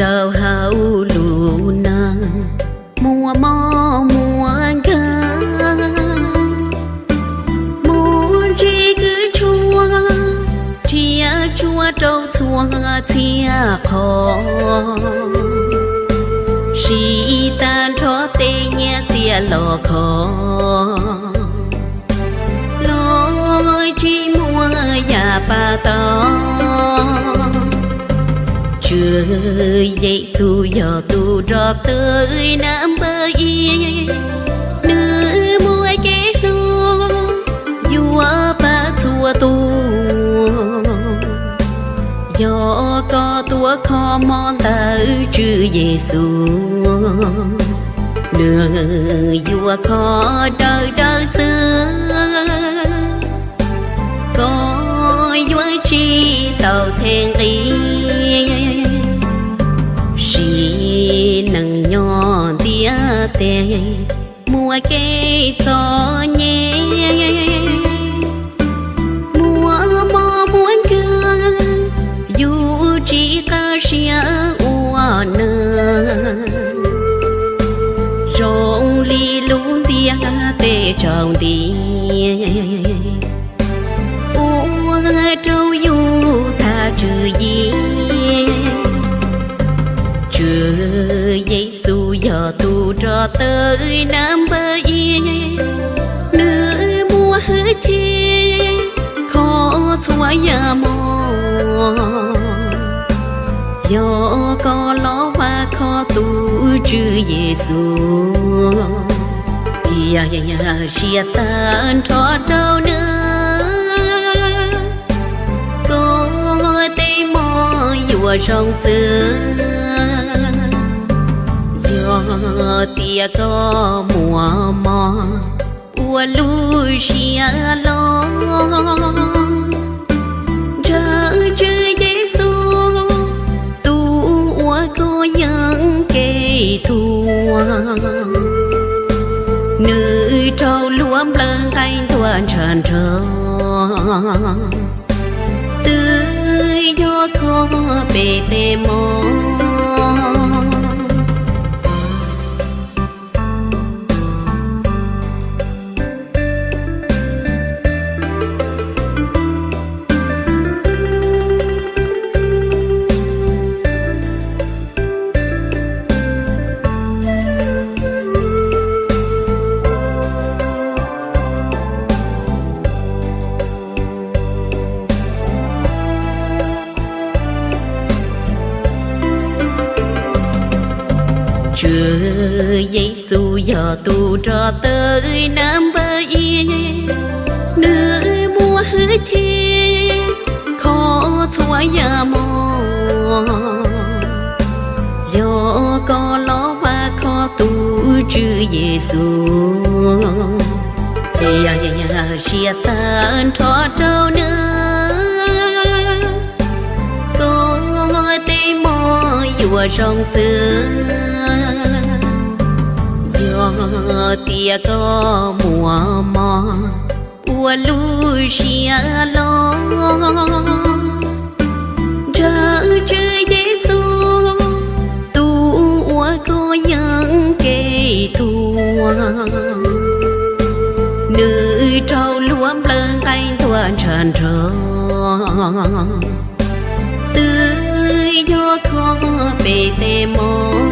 Rau hauv lub neej muaj mob muaj nkeeg, muaj ntsis kwv tshua, rhiab tsuag rau txhua txhia qhov, siv tag nrho tej nyiaj txiag los kho los tsis muaj yam pab tau. Tswv Yexus yog tus rog tawv na npawg ib, nws muaj kev hlub yuav pab txhua tus. Yog koj tuav kho mob ntawm Tswv Yexus, nws yuav kho daws daws xwb, koj yuav tsis tau them nqi. Sim neej nyob ntiaj teb muaj kev txom nyem, muaj mob muaj nkeeg, yus tsis qab siab ua neeg. Zoo li lub ntiaj teb tsaus nti, ua rau yus thaj tswv yim. Tswv Yexus yog tus rog tawv na npawg ib, nws muaj hwj chim kho txhua yam mob. Yog koj los vam khom tus Tswv Yexus, cia siab tag nrho rau nws, koj tej mob yuav zoo xwb. Yog tias koj muaj mob, ua lub siab loj, ntshaw Tswv Yexus, tus uas koj yeej kev thuam. Nws rau luag nplawm nqaij ntuag ntshav nrog, twb yog kho peb tej mob. Tswv Yexus yog tus rog tawv na npawg ib, nws muaj hwj chim kho txhua yam mob. Yog koj los vam khom tus Tswv Yexus, cia siab tag nrho rau nws, koj tej mob yuav zoo xwb. Yog tias koj muaj mob, ua lub siab loj, ntshaw Tswv Yexus, tus uas koj yeej kev thuam. Nws rau luag nplawm nqaij ntuag ntshav nrog, twb yog kho peb tej mob.